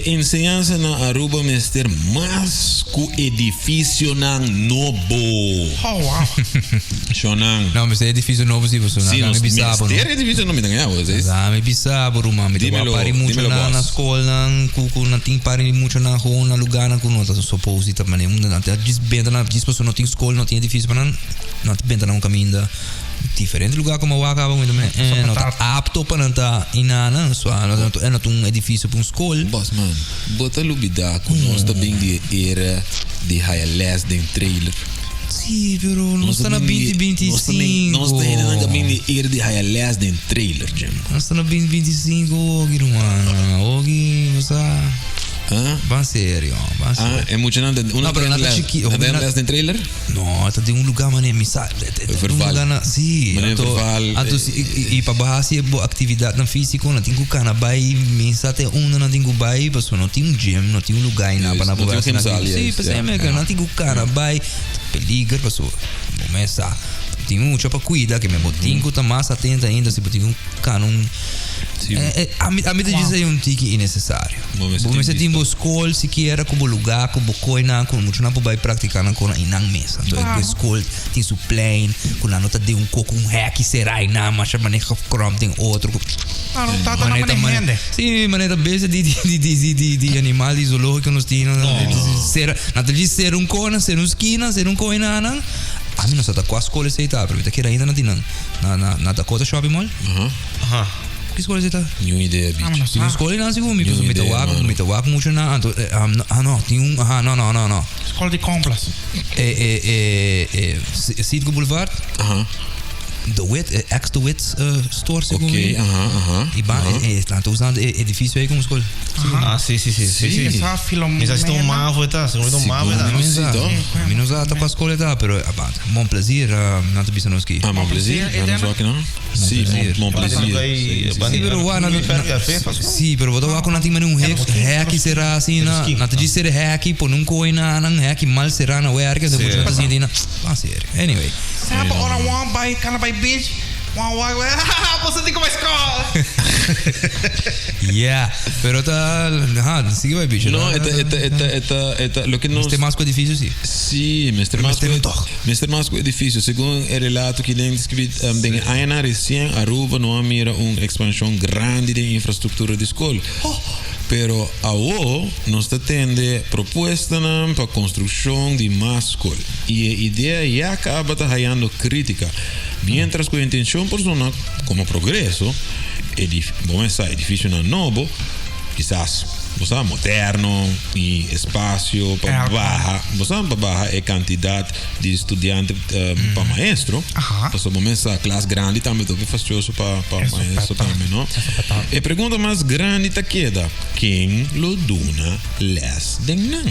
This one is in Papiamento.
Enseñansa na Aruba mester mas cu edificionan nobo. Oh, wow. Shonan. No, mester edificio nobo si, pasobra Si, nan nos mi bisa bo, no? mester edificio nobo, mi ta gaña bo, Nan mi bisa bo, ruman, mi ta Dímelo, wak pari mucho dímelo, na na boss. scolnan cu cu nan tin pari mucho na gewoon na lugarnan cu no ta supposed di ta mane unda nan ta djis benta nan djis pasobra no tin scol, no tin edificio pa nan, nan ta benta nan un caminda. Diferente lugar como wak aba mi ta mira eh no ta apto pa nan ta inana so a no ta no ta un edificio pa un school. Bos man, bo ta lubida cu nos ta bin di e era di haya les den trailer. Si, pero nos ta na binti binti i sinku. Nos ta hendenan ta bin di e era di haya les den trailer, Jim. Nos ta na binti binti i sinku ogi ruman, ogi bo sa. Ah? Ban serio, ban serio. Ah, e muchanan ta, No, pero nan ta chiki, nan ta les den trailer? No, ta den un lugar mane mi sa, un lugar na, si, Mane anto, verval, anto si, i, i pa bo hasi bo actividadnan físico nan tin cu cana bay, mi sa te unda nan tin cu bay, pasobra no tin un gym, no tin un lugar einan pa nan No por tin un hasi nan gymzaal, actividad. Si, juist, p'esei ja, mi ja. nan tin cu cana bay, ta peliger pasobra bo mes sa, tin mucha pa cuida, ke men bo tin cu ta mas atento ainda si bo tin cu cana un, Si. Ami, ami ta djis ei un tiki innecesario. Bo mester Bo mester tin tin bo skol sikiera ku bo lugá ku bo koinan ku muchanan por bai praktiká nan kona i nan mes. Anto e skol tin su plein ku nan no ta den un koko un hèki será i nan masha manera gekromp den otro ku Ah, no ta ta manera manera hende. Si, manera ta bese di di di di di di animal di zoológico nos tin sera nan ta djis sera un kona sera un skina sera un koinan nan. Ami no sa ta kua skol esei ta pero mi ta kere ainda nan tin nan na na na Dakota Shopping Mall. Aha. Ki skol esei ta? Niun idea, Ah, bicho. no Tin un sa. skol einan segun mi, Niun pasobra mi ta idea, wak, mano. mi ta wak mucho na anto eh, ah, no, ah no, tin un, aha, no, no, no, no. Skol di komplas. E, e, e, e, Citgo Boulevard, Aha. De Wit, eh, ex De Wit eh, store segun Ok, mi. aha, aha. I ba, aha. e, e, nan ta usando e edificio ei como skol. Ah, si, si, si. Si, si. Esa Mi sa si ta un Filomena. mavo e ta, segun mi ta un mavo e ta. Mi no Sí, sa, toch? mi no sa ta kua skol e ta, pero ah, Mon Plaisir, ah, nan ta bisa nos ki. Ah, Mon Plaisir? Mon Ja, nos wak no? Si, Mon Plaisir. Si, pero wak nan Si, pero bo ta wak ku nan tin mane un hek, hèki será asina. Nan ta djis sera hèki, pone un koi na nan, hèki mal será na wèrk, esei mucha nan ta sinti na, ban serio. Anyway. Sa pa ora wan bai kana bai beach, wan wak bai, hahaha, bo sinti ku bai skol. Yeah, pero ta, ha, sigui bai beach. No, e ta, e ta, e ta, e ta, e ta, loke nos. Mester mas ku edifisio, si. Si, mester mas ku, mester mas ku edifisio. Segun e relato ki den deskribí den e añanan resien, Aruba no a mira un ekspanshon grandi den infrastruktura di skol. Pero awo nos ta tende propuestanan pa konstrukshon di mas skol. I e idea ya kaba ta hayando krítika. Miéntras ku e intenshon por sona komo progreso, edif, bo mester sa edifisionan nobo, kisas bo sa moderno i espasio pa baha, bo sa pa baha e kantidat di studiante pa maestro, pasobra bo mes sa klas grandi tambe ta hopi fastioso pa pa maestro tambe no. E pregunta mas grandi ta keda, ken lo duna lès den nan?